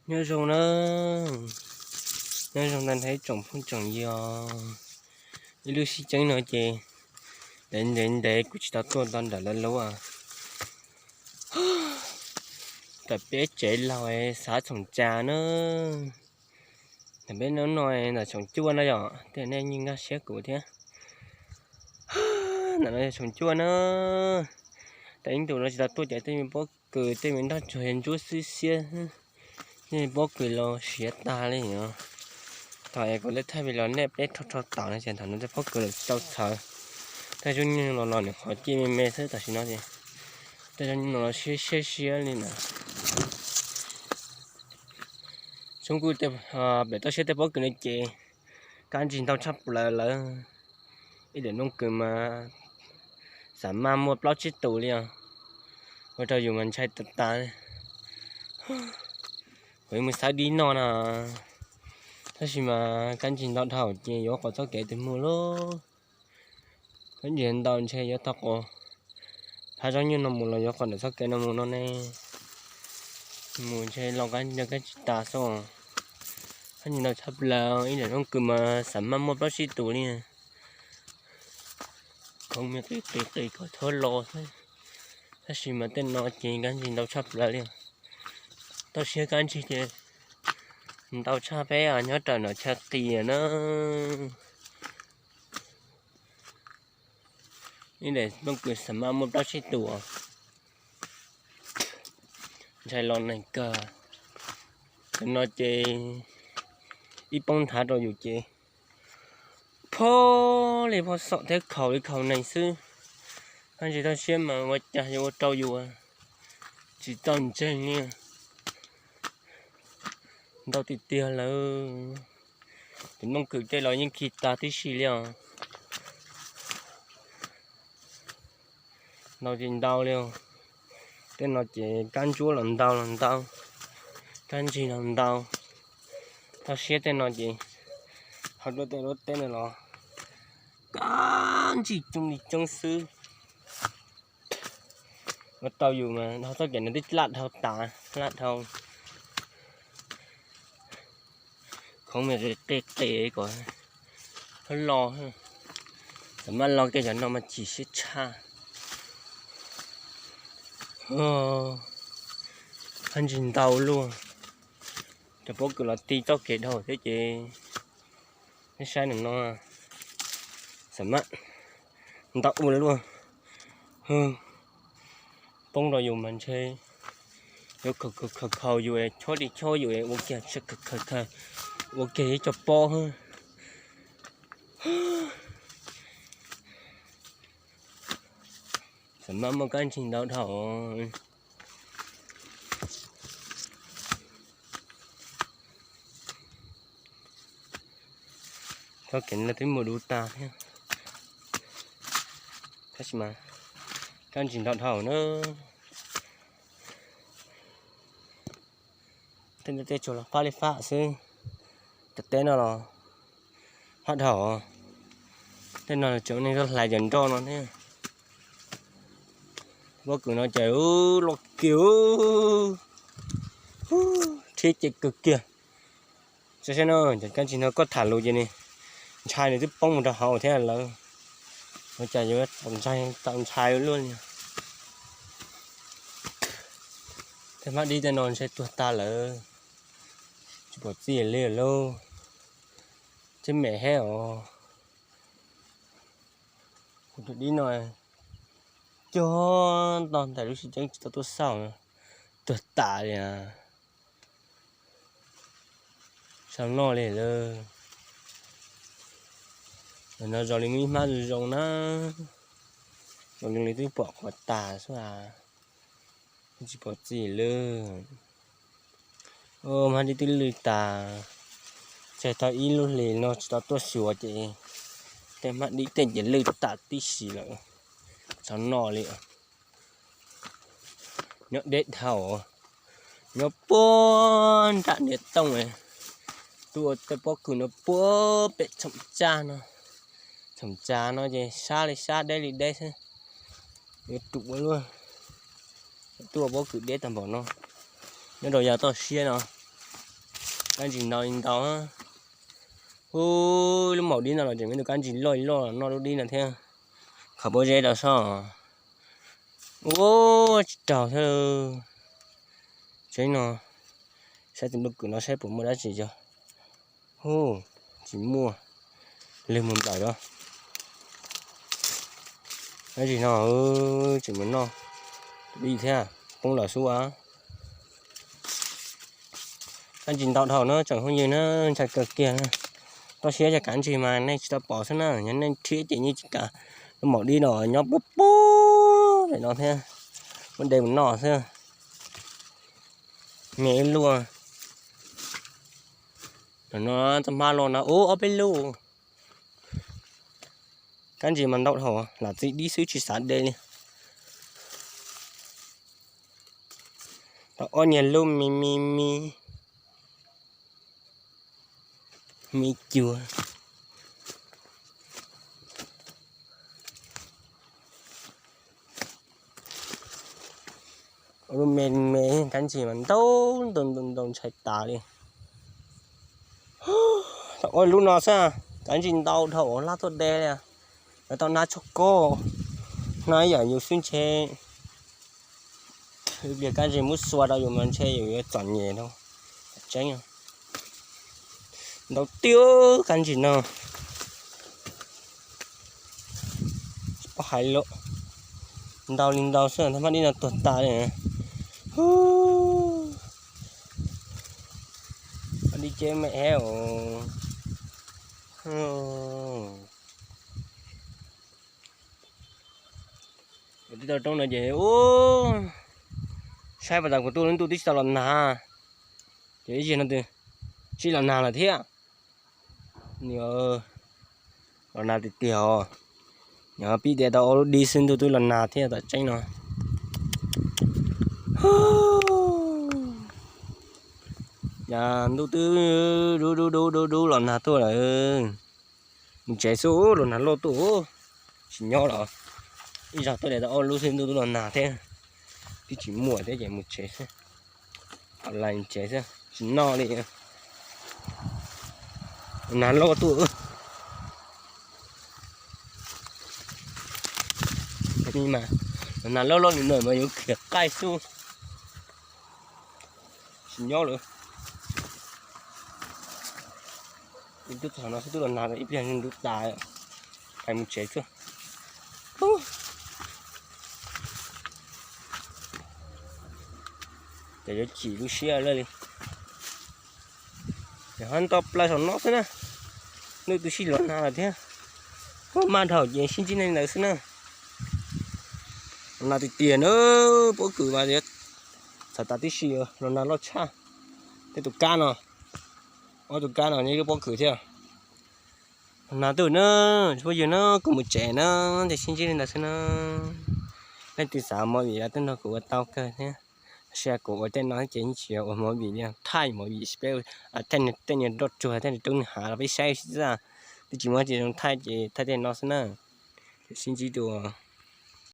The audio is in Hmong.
Nyob zoo na, nyob zoo tag nrho ib tsoom phooj tsoom ywg. Ib lub sib ceeb no ces ntev ntev ntev kuv tsis tau tuaj tau nram lawv lub, tam peb tsev laug Xav Txhoom Tsa na. Ntawm peb no no ntawm Txhoom Cuaj no yom, tej nej yeej nkag siab kuv thiab. Ntawm no yog Txhoom Cuaj na. Tam ib ntus no tsis tau tuaj ces tej me pob kws tej me nroj tsuag ntsuab xwb xiab, tej pob kws los siav tag li os. Thaum es kuv lej thaij video los nej peb rho rho tom no ces thaum no tej pob kws los tsis tau txhawv. Tej zoo nyoog los los nws qhov ciaj me me xwb, tam sim no ces tej zoo nyoog los los siab siab siab li na. Txhoom Cuaj, pem toj siab tej pob kws no ces kab ntsig ntau tshaj plaws lawm. Ib daim nplooj kws mas xam maj muaj plaub tsib tus li os. Ua rau yus mas ntshai tas tas. Kuv yuav mus xawb dib noj na, tab sis mas kab ntsig ntau dhau ces yuav qhov txoj kev twg mus lauj. Kab ntsig ntau ntshe yuav tau qhov phab zoo nyoog no mus los yuav qhov ntawm txoj kev no mus no ne. Mus ntshe los kab ntsig kab ntsig tas xwb. Kab ntsig ntau tshaj plaws, ib daim nplooj kws mas xam maj muaj plaub tsib tus li. Khoov me qis qis qis kom tshuav los xwb, tab sis mas tej no ces kab ntsig ntau tshaj plaws li. Toj siab kab ntsig ces ntau tshaj peb nyob raws nram chaw qis na. Ib daim nplooj kws xam maj muaj plaub tsib tus, ntshai los neeg kawg. Tam no ces ib poob nthav rau yus ces phob li phob xom thiab khaus li khaus neeg xwb. Kab ntsig toj siab mas ua cas yuav ua rau yus tsis txaus ntseeg li. Ntau tiag tiag lawm. Tus nplooj kws tej los yeej khi tag tib si li os. Ntau ces ntau li. Tej no ces kab ntsuab los ntau los ntau, kab ntsig los ntau. Toj siab tej no ces ho rau tej lub teb no los kab ntsig coob li coob xwb. Ua tau yus mas dhau txoj kev no twb laj dhau tas, laj dhau. Khoov me qis qis kom los, tam maj los kiag cov no mas chim siab tshaj. Kab ntsig ntau luaj. Cov pob kws los ti txoj kev dhau thiab ces, nej saib nws no, xam maj ntau ua luaj. Poob rau yus mas ntshe yuav khaus khaus yus, chob li chob yus ua kiag, ua kiag ib co pob. Xam maj muaj kab ntsig ntau dhau. Txoj kev no twb mus dub tag thiab, tab sis mas kab ntsig ntau dhau na. Tej no tej tsuas los fab li fab xwb, cov teb no los fab dhau. Tej no tseem neeg tuaj hlais cov nroj no thiab. Pob kws no ces loj kiag, rhiab cev kawg kiag. Saib saib no, cov kab ntsig no koj tham lus ces nws ntshai, nws twb poob mus rau hauv thiab lawm. Ua cas yuav txaus ntshai luaj li. Tej hmab dib tej no ntshe tuag tag lawm, tsis pom txij li lauj. Teb me hab os. Kuv tus dib no cog tog ntais lub sib ceeb tsis tau tuaj xauj, tuag tas li. Tsis noj li lawm. Ntawm no zoo li muaj ib hmab zoo zoo na, zoo li twb pom qhuav tas xwb, tsis pom txij lawm. Hmab dib twb lwj tas, tseg tau ib lub hlis no tsis tau tuaj xyuas ces tej hmab dib tej ces lwj tas tib si lawm, tsis noj li. Nyob deb dhau, nyob puag nram niam tooj, tuaj tej pob kws no puag pem Txhoom Tsab no. Txhoom Tsab no ces sab li sab deb li deb xwb. Yuav ruam ua luaj, tuaj pob kws deb tag npaum no. Nyob rau yav toj siab no, Kab ntsis ntau li ntau. Ub, lub maum dib no los tseem muaj tus kab ntsis loj li loj noj lub dib no thiab. Khaws pob zeb rau soj. Ua tsis raug thiab. Tseeb no, saib tus nplooj kwm no saib puas muaj dab tsi yog. Hu, tsis muaj. Lwg mus nplawm rau. Dab tsi no, tseem mus noj dib thiab, poob lawm xwb as. Kab ntsis ntau dhau na tsoom phooj ywg na, ntshai kawg kiag. Toj siab cov kab ntsis mas nej tsis tau pom xwb na, yog nej rhiab ces yeej tsis kam. Lub maum dib no nyob puag puag pem no thiab, muab de mus noj xwb. Me ib luaj. Tam no txoj hmab los no ub ob peb lub. Kab ntsis mas ntau dhau, lam txi dib xwb tsis xav de li. Tau ob nyuag lub me me me, me cuag. Lub me me, kab ntsis mas ntau ntau ntau ntau ntshai tas li. Tau ob lub no xwb, kab ntsis ntau dhau laj tuaj de li. Lawv tau hnab tshuaj koj, hnab ib yam yus xwb ntshe. Ib pliag kab ntsis muab xua rau yus mas ntshe yus yuav txom nyem dhau. Tseeb, ntau tiag kab ntsis no. Tsis paub hais lawm, ntau li ntau xwb, thaj mab dib no tuag tas li. Dib ceb me os. Kuv twb tau roob no ces ub, saib pas tas kuv tuaj lub ntuj twb tsis tau los nag, ces ib zig no twb tsis los nag lawm thiab. Los nag tiag tiag os. Nyob pib tias tau ob lub dib xwb ntuj twb los nag thiab tam tseeb no. Ntuj twb dub dub dub dub dub los nag tuaj lawm. Mus tsev xwb, los nag loj tuaj, tsis nyob los. Ib zaug tuaj tias tau ob lub xwb ntuj twb los nag thiab. Twb tsis muaj thiab ces mus tsev xwb. Tau lais tsev xwb tsis noj li. Los nag loj tuaj. Mas los nag loj loj li no mas yuav khiav qaij xwb. Tsis nyob lawm. Twb txog no xwb twb los nag ib pliag ntub tas, pais mus tsev xwb. Ces yuav chim lub siab lawm li. Ces ho nto plaws saum no xwb na. Ntuj twb sij los nag lawm thiab. Ub, maj dhau ces sib ntsib li ntawd xwb na. Los nag tiag tiag na, pob kws mas txhav tas tib si, los nag loj tshaj. Tej tus kab no, ob tus kab no nyob lub pob kws thiab. Los nag tuaj na, tsis phooj ywg na, kuv mus tsev na, ces sib ntsib li ntawd xwb na. Leej twg xav ua movie los tej no kuv ua tau kawg thiab. Tab sis kuv ua tej no ces yeej tsis yog ua movie li, thaij movie, thaij tej niag nroj tsuag, thaij niag roob niag hav los peb saib xwb xwb. Twb tsis muaj cai zoo thaij ces thaij tej no xwb na. Ces sib ntsib dua.